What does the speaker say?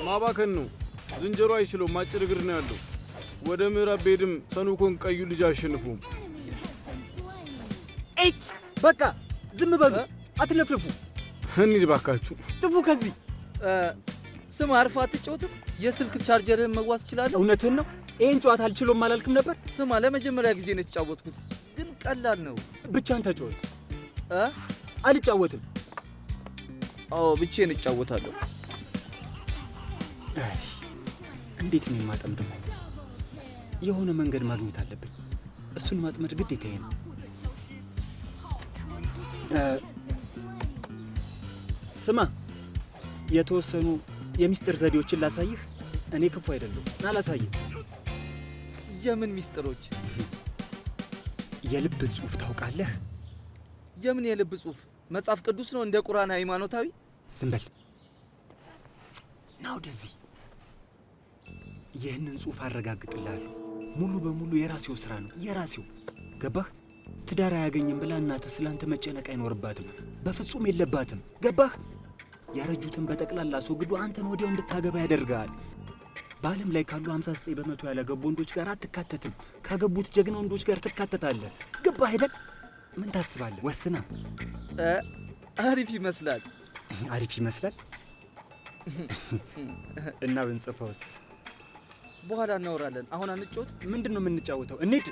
ማባከን ነው። ዝንጀሮ አይችለውም። አጭር እግር ነው ያለው። ወደ ምዕራብ ብሄድም ሰኑኮን ቀዩ ልጅ አያሸንፉም። ኤች፣ በቃ ዝም በሉ፣ አትለፍልፉ። እንሂድ ባካችሁ። ጥፉ ከዚህ። ስማ፣ አርፈህ አትጫወትም? የስልክ ቻርጀርህን መዋስ እችላለሁ? እውነትህን ነው። ይህን ጨዋታ አልችሎም አላልክም ነበር? ስማ፣ ለመጀመሪያ ጊዜ ነው የተጫወትኩት፣ ግን ቀላል ነው። ብቻህን ተጫወት። እ አልጫወትም። አዎ፣ ብቻዬን እጫወታለሁ። አይ፣ እንዴት ነው የማጠምደው? የሆነ መንገድ ማግኘት አለብኝ። እሱን ማጥመድ ግዴታዬ ነው። ስማ፣ የተወሰኑ የሚስጥር ዘዴዎችን ላሳይህ። እኔ ክፉ አይደለሁም። ና ላሳይህ። የምን ሚስጥሮች? የልብ ጽሑፍ ታውቃለህ? የምን የልብ ጽሑፍ? መጽሐፍ ቅዱስ ነው እንደ ቁርአን ሃይማኖታዊ? ዝም በል። ና ወደዚህ። ይህንን ጽሑፍ አረጋግጥልሃለሁ። ሙሉ በሙሉ የራሴው ስራ ነው፣ የራሴው። ገባህ? ትዳር አያገኝም ብላ እናትህ ስላንተ መጨነቅ አይኖርባትም። በፍጹም የለባትም። ገባህ? ያረጁትን በጠቅላላ አስወግዶ አንተን ወዲያው እንድታገባ ያደርግሃል። በዓለም ላይ ካሉ 59% ያላገቡ ወንዶች ጋር አትካተትም። ካገቡት ጀግና ወንዶች ጋር ትካተታለህ። ገባህ አይደል? ምን ታስባለህ? ወስና። አሪፍ ይመስላል። አሪፍ ይመስላል። እና ብንጽፈውስ? በኋላ እናወራለን። አሁን አንጫወት። ምንድን ነው የምንጫወተው? እንሂድ።